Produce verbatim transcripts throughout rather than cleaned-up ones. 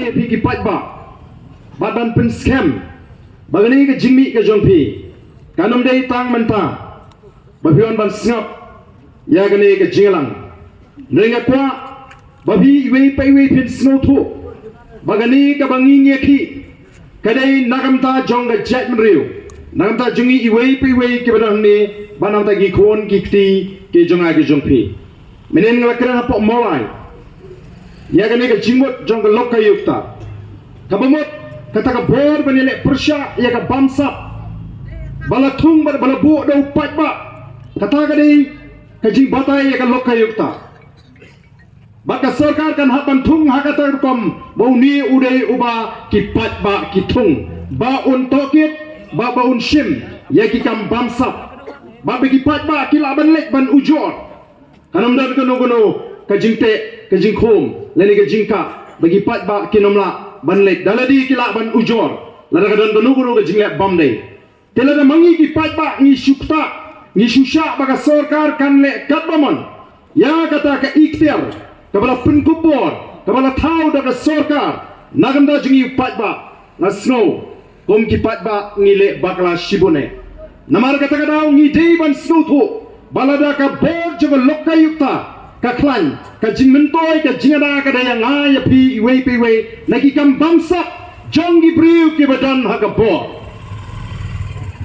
ïa phi ki paidbah bad ban pynskhem ba kane ka jingmih ka jong phi kan ym dei tang mynta ba phi wan ban sngap ïa kane ka jingïalang. Hynrei nga kwah ba phi iwei pa iwei phin sngewthuh ba kane kaba ngi ïakhih ka dei na ka bynta jong ka jaitbynriew, na ka bynta jong ngi iwei pa iwei kiba don hangne, bad na ka bynta ki khun ki kti ki jong nga ki jong phi. Mynhynnin nga la kren hapoh Mawlai ïa kane ka jingmut jong ka Lokayukta, kaba mut kata ka bor ban ïaleh pyrshah ïa ka bamsap ba la thung bad ba la buh da u paidbah. Kata ka dei ka jingbatai ïa ka Lokayukta. Bad ka sorkar kan hap ban thung ha kata ka rukom ba une u dei uba ki paidbah ki thung, ba un tohkit, ba, ba un shim ïa ki kam bamsap, ba, ba ki paidbah ki lah ban leit ban ujor. Kan ym don kano kano ka jingteh, ka jingkhum lane ka jingkah ba ki paidbah kin ym lah ban leit, da lade ki lah ban ujor lada ka don kano kano ka jingleh bym dei. Te lada ma ngi ki paidbah ngi shu ktah, ngi shu shah ba ka sorkar kan leh katba mon ïa kata ka iktiar kaba la pynkup bor, kaba la thaw da ka sorkar na ka bynta jong ngi paidbah, nga sngew kum ki paidbah ngi leh bakla shibun eh. Namar kata ka daw ngi dei ban sngewthuh ba lada ka bor jong ka Lokayukta ka khlaiñ, ka jingmyntoi, ka jingada ka dei ïa nga ïa phi iwei pa iwei na ki kam bamsap jong ki briew kiba don ha ka bor.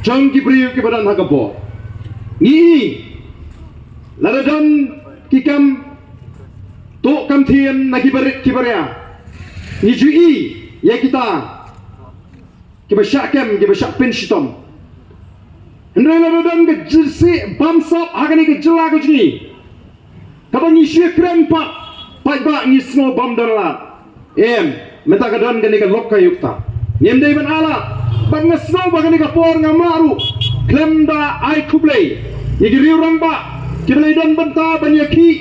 Jong ki briew kiba don ha ka bor. Ngi i lada don ki kam tuh kam thiem na ki barit ki baria, ngi ju i ïa kita kiba shah kem, kiba shah pynshitom. Hynrei lada don ka jingïaseng bamsap ha kane ka jylla ka jong ngi kaba ngi shu ïakren pat, paidbah ngi sngew bym don lad. Em, mynta ka don kane ka Lokayukta, ngim dei ban ailad. Bad nga sngew ba kane ka por ngam lah ruh khlem da ai khublei ïa ki riew rangbah kiba la ïadon bynta ban ïakhih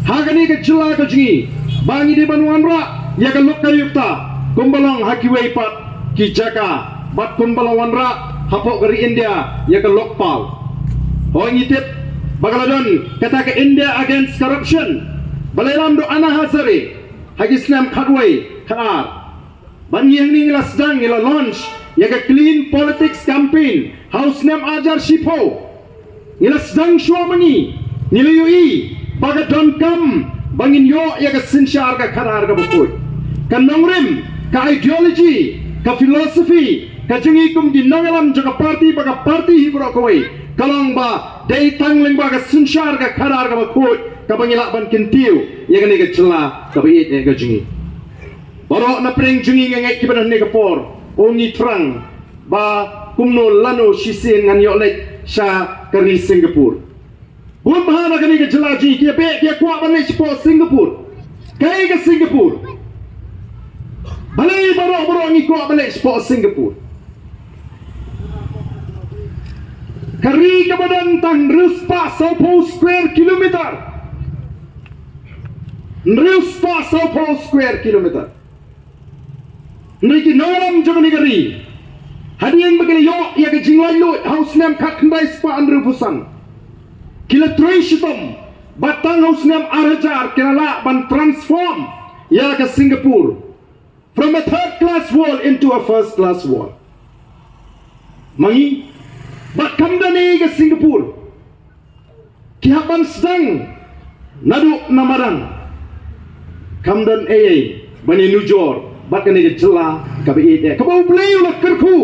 ha kane ka jylla ka jong ngi ba ngi dei ban wanrah ïa ka Lokayukta kumba long ha kiwei pat ki jaka bad kumba la wanrah hapoh ka ri India ïa ka Lokpal. Hooid, ngi tip ba ka la don kata ka India Against Corruption ba la ïalam da u Anna Hazare ha ki snem khatwei khatar. Bad ngi hangne ngi la sdang, ngi la launch ïa ka Clean Politics Campaign ha u snem ar hajar shiphew. Ngi la sdang shuwa ma ngi, ngi la ïohi ba ka donkam ba ngin ïoh ïa ka synshar ka khadar kaba khuid. Ka nongrim, ka ideology, ka philosophy ka jong ngi kum ki nongïalam jong ka party bad ka party hi baroh kawei ka long ba dei tang lyngba ka synshar ka khadar kaba khuid kaba ngi lah ban kyntiew ïa kane ka jylla kaba ïeit ïa ka jong ngi. Baroh na pdeng jong ngi nga ngeit kiba don hangne ka por, u ngi thrang ba kumno lano shisien ngan ïoh leit sha ka ri Singapore. Bun bha na kane ka jylla jong ngi ki ïa beh ki ïa kwah ban leit shapoh Singapore. Kaei ka Singapore? Balei baroh baroh ngi kwah ban leit shapoh Singapore? Ka ri kaba don tang hynriew spah sawphew square kilometer. Hynriew spah sawphew square kilometer. Hynrei ki nongïalam jong kane ka ri, hadien ba ki la ïoh ïa ka jinglaitluid ha u snem khatkhyndai spah hynriewphew san, ki la trei shitom ba tang ha u snem ar hajar ki la lah ban transform ïa ka Singapore from a third class world into a first class world. Ma ngi, bad kam don ei ka Singapore. Ki hap ban sdang naduh na madan. Kam don ei ei ban ïanujor bad kane ka jylla kaba ïeit eh, kaba U Blei u la kyrkhu.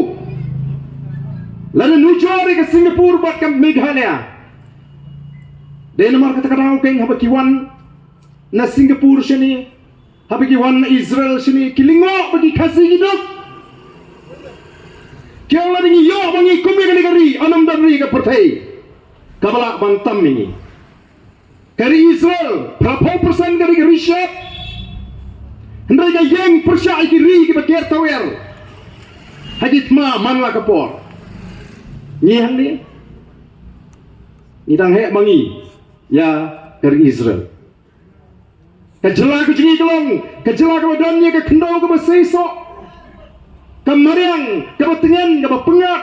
Lada nujor ïa ka Singapore bad ka Meghalaya. Dei namar kata ka daw keiñ haba ki wan na Singapore shane, haba ki wan na Israel shane, ki lyngngoh ba ki Khasi ki duk. Ki ong lada ngi ïoh ba ngi kum ïa kane ka ri, yn ym don ri ha ka pyrthei kaba lah ban tam ïa ngi. Ka ri Israel, phraphew percent ka dei ka ri shyiap. Hynrei ka ïeng pyrshah ïa ki ri kiba ker tawiar ha ki thma man la ka por. Ngi hangne, ngi dang heh ma ngi ïa ka ri Israel. Ka jylla ka jong ngi ka long ka jylla kaba don ïa ka khyndew kaba seisoh, ka mariang kaba tngen kaba pyngngad,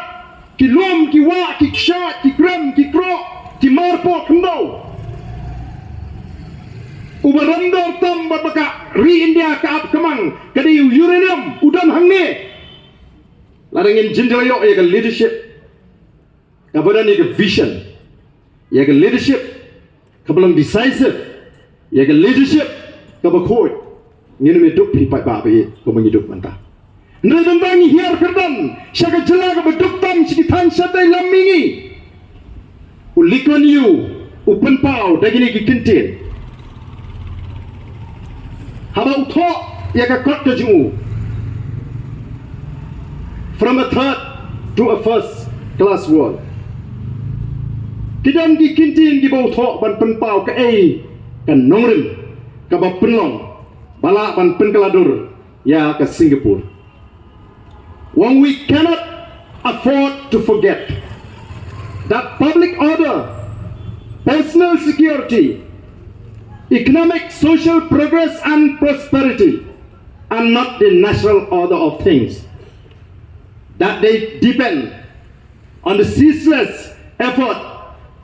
ki lum, ki wah, ki kshaid, ki krem, ki kroh, ki marpoh khyndew. Uba rem dor tam bad ba ka ri India ka ap ka mang ka dei u uranium, u don hangne. Lada ngin jin jylla ïoh ïa ka leadership kaba don ïa ka vision, ïa ka leadership kaba long decisive, ïa ka leadership kaba khuid, ngin ym ïaduk phi paidbah ba ïeit kumba ngi duk mynta. Hynrei mynta ngi hiar kyrdan sha ka jylla kaba duk tam sha ki thaiñ shatei lam mihngi. U Lee Kuan Yew u pynpaw da kine ki kyntien haba u thoh ïa ka kot ka jong u, from a third to a first class world. Ki don ki kyntien kiba u thoh ban pynpaw kaei ka nongrim kaba pynlong ba lah ban pynkylla dur ïa ka Singapore. Wong, we cannot afford to forget that public order, personal security, economic, social progress and prosperity are not the natural order of things, that they depend on the ceaseless effort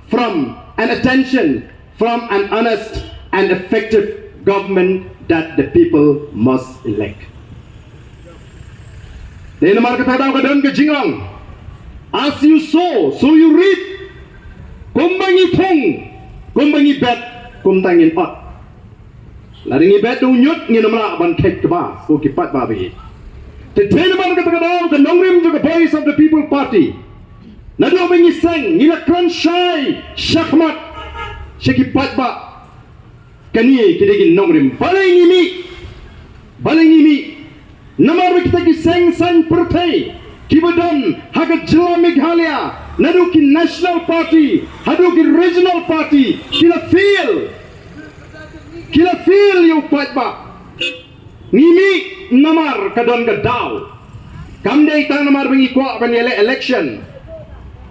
from and attention from an honest and effective government that the people must elect. Dei namar kata ka daw ka don ka jingong, as you sow, so you reap. Kumba ngi thung, kumba ngi bet, kumta ngin ot. Lada ngi bet da u ñiut, ngin ym lah ban kheit kba, ko ki paidbah ba ïeit. Te dei namar kata ka daw ka nongrim jong ka Voice of the People Party, naduh ba ngi seng, ngi la kren shai shakhmat sha ki paidbah. Kane ki dei ki nongrim. Balei ngi mih? Balei ngi mih? Namar ba kita ki seng saiñ pyrthei kiba don ha ka jylla Meghalaya, naduh ki national party haduh ki regional party, ki la fail. Ki la fail ïa u paidbah. Ngi mih namar ka don ka daw. Kam dei tang namar ba ngi kwah ban ïaleh election.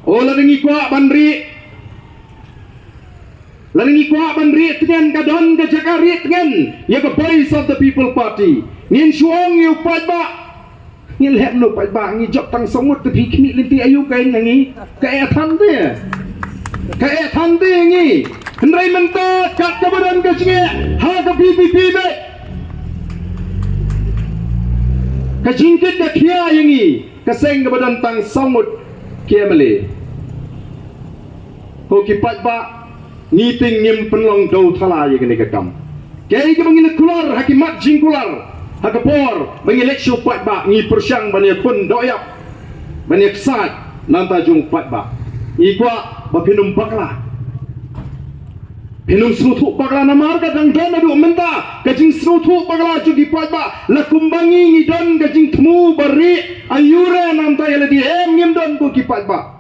O, lada ngi kwah ban rieh, lada ngi kwah ban rieh tngen, ka don ka jaka rieh tngen ïa ka Voice of the People Party. Ngin shu ong ïa u paidbah, ngi leh noh paidbah, ngi jop tang saw ngut, te phi khmih lynti aïu, kaei na ngi? Kaei than te? Kaei than te ngi? Hynrei mynta kat kaba don ka jingeh ha ka VPP beit, ka jingkit ka khia ïa ngi, ka seng kaba don tang saw ngut ki MLA. Ko ki paidbah, ngi tieng ngim pynlong dew thala ïa kane ka kam. Kaei kaba ngi la kular ha ki mat jingkular ha ka por ba ngi leit sha u paidbah, ngi pyrshang ban ïakhun dohïap, ban ïaksaid na bynta jong u paidbah. Ngi kwah ba phin ym bakla, phin ym sngewthuh bakla, namar ka dang don haduh mynta ka jingsngewthuh bakla jong ki paidbah. La kumba ngi ngi don ka jingthmu ba rieh aïu re na bynta ïa lade? Em, ngim don, ko ki paidbah.